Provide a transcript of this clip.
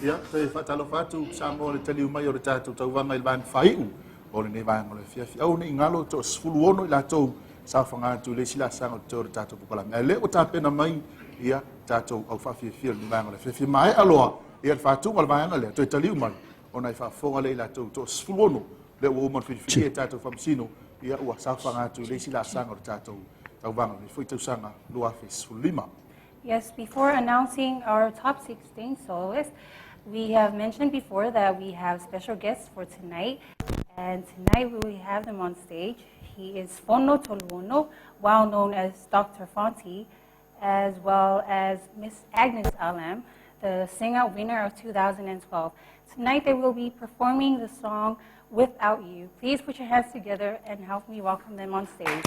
Ia, toe faatalofa atu Samoa i le taliu mai o le tatou tauvaga i le vaega faaiu o lenei vaega o le afiafi. Aua ne i galo toa 16 i latou saofaga atu i le isi laasaga o totoe o le tatou polokalame. Ae lea ua tapena mai ia tatou au faafiafia o lenei vaega o le afiafi. Maea loa ia le faatuga o le vaega lea, toe taliu mai ona e faafofoga lea i latou toa 16 lea ua uma ona filifilia e tatou faamasino ia ua saofaga atu i le isi laasaga o le tatou tauvaga o lenei foi tausaga 2015. Yes, before announcing our top 16 soloists, we have mentioned before that we have special guests for tonight. And tonight we will have them on stage. He is Fono Toluono, well known as Dr. Fonte, as well as Miss Agnes Alam, the sing-out winner of 2012. Tonight they will be performing the song Without You. Please put your hands together and help me welcome them on stage.